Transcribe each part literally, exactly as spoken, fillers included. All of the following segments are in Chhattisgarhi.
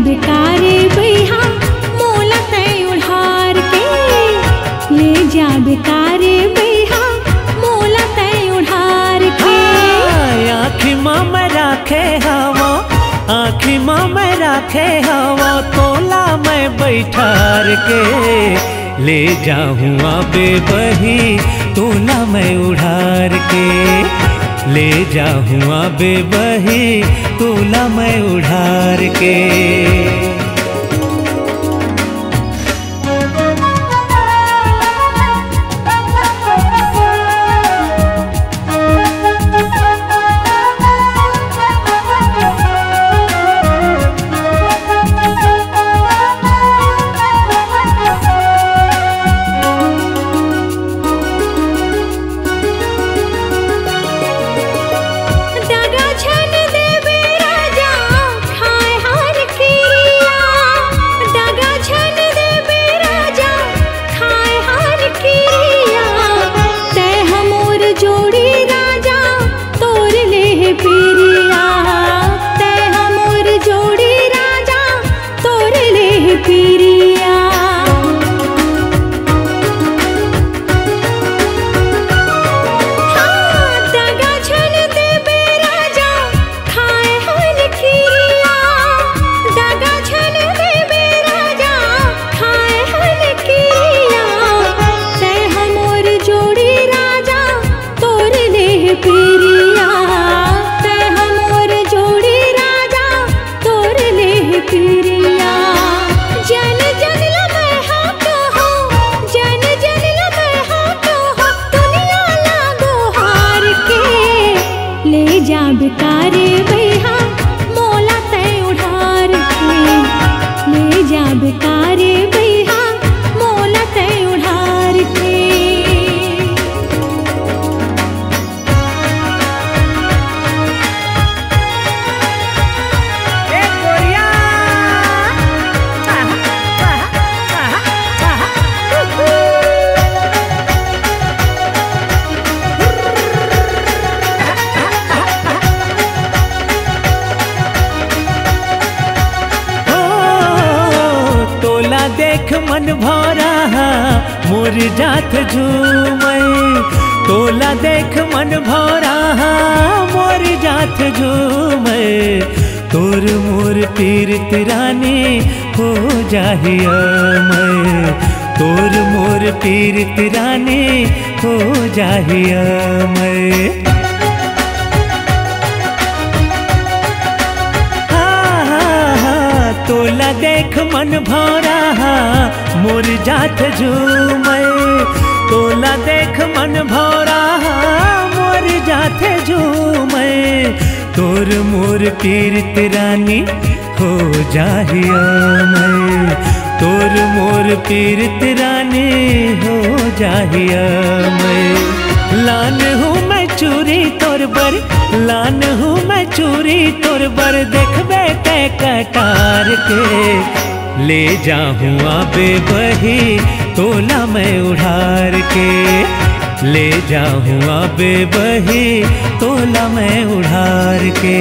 बेकारे बइहा मोला तै उढ़ार के, ले जा बेकारे बइहा मोला तै उढ़ार के। आँखी मा मैं राखे हवा, आँखी मा मैं राखे हवा, तोला मैं बैठार के। ले जाहूँ आबे बही तोला मैं उढ़ार के, ले जाहूँ आबे बही तोला मैं उढ़ार के। तोला देख मन भौरा हा मोर जात झूमय, तोला देख मन भौरा हा मोर जात झूमय। तोर मोर पीरित रानी हो जाही अमय, तोर मोर पीरित रानी हो जाही अमय। तोला देख मन भौरा हा मोर जात झूमय, तोला देख मन भौरा हा मोर जात झूमय। तोर मोर पीरित रानी हो जाही अमय, तोर मोर पीरित रानी हो जाही अमय। लान हूँ मैं चूरी तोर बर, लान हूँ मैं चूरी तोर बर, देखबे तै कटार के। ले जाहूँ आबे बही तोला मैं उढ़ार के, ले जाहूँ आबे बही तोला मैं उढ़ार के।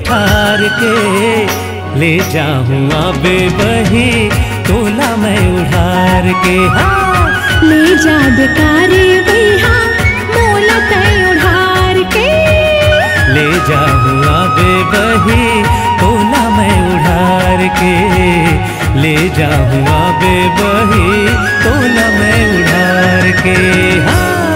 ठार के ले जाहूँ आबे बही तोला मैं उधार के। हाँ। ले जाबे का रे बइहा मोला तै उधार के। ले जाहूँ आबे बही तोला मैं उधार के। ले जाहूँ आबे बही तोला मैं उधार के। हाँ।